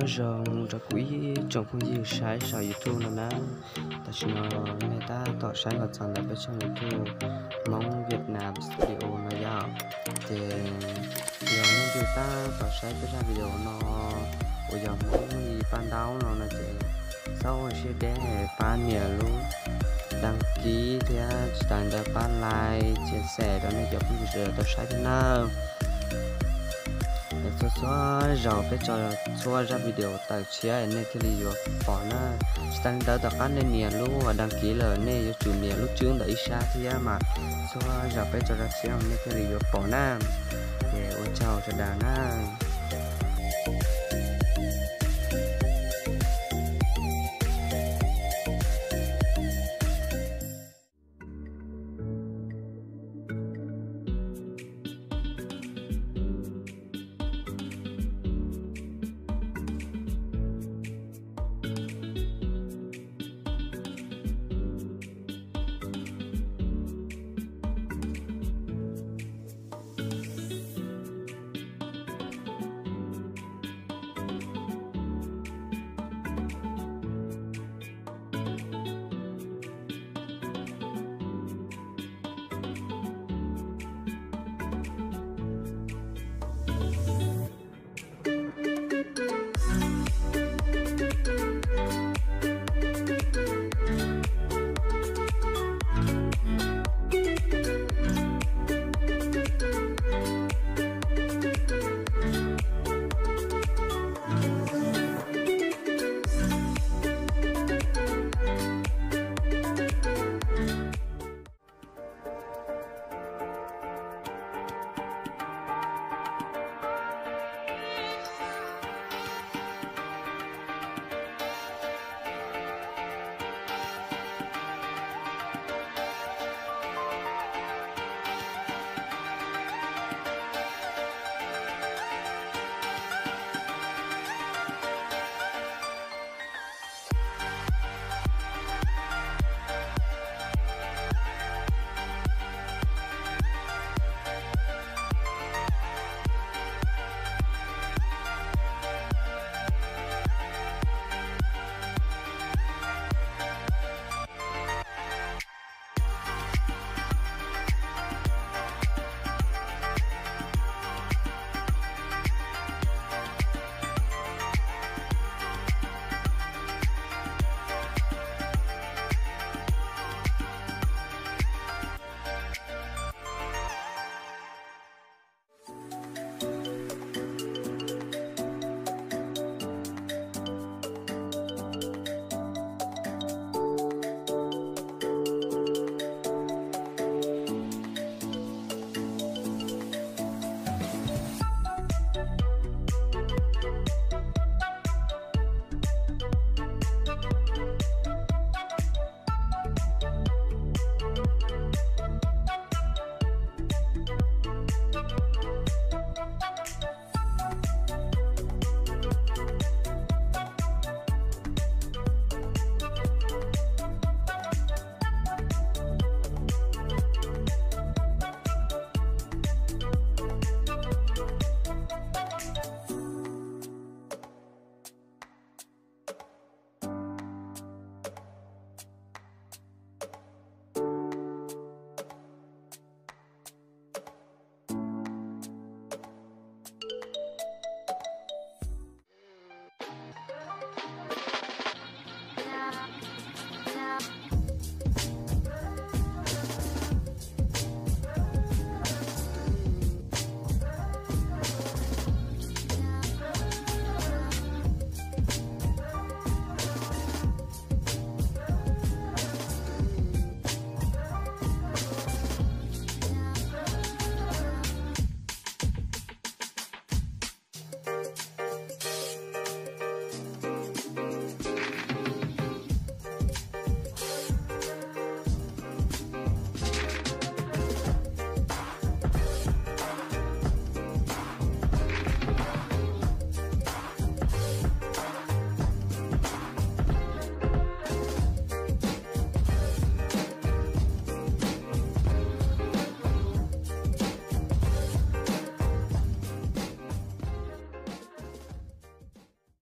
Zoo rau kuv ib tsoom phooj ywg saib saum YouTube no na. Tam sim no nej tab tom saib los txog ntawm peb tshooj YouTube Hmoob Vietnam Studio no yom. Ces yog nej twg tab tom saib peb zaj video no uas yog Hmoob li pab ntaub no no ces txhob ua siab deb, pab nias lub đăng ký thiab tsis tas ntawd pab like, chia sẻ rau nej cov phooj ywg sawv daws tau saib thiab nawb. Txhua txhua zaus peb tso txhua zaj video tawm tshiab nej thiaj li yuav pom na. Tsis tas li ntawd tom qab nej nias lub đăng ký lawm nej yuav tsum nias lub tswb ntawm ib sab thiab mas txhua zaus peb tso zaj tshiab nej thiaj li yuav pom na. Ces ua tsaug sawv daws na.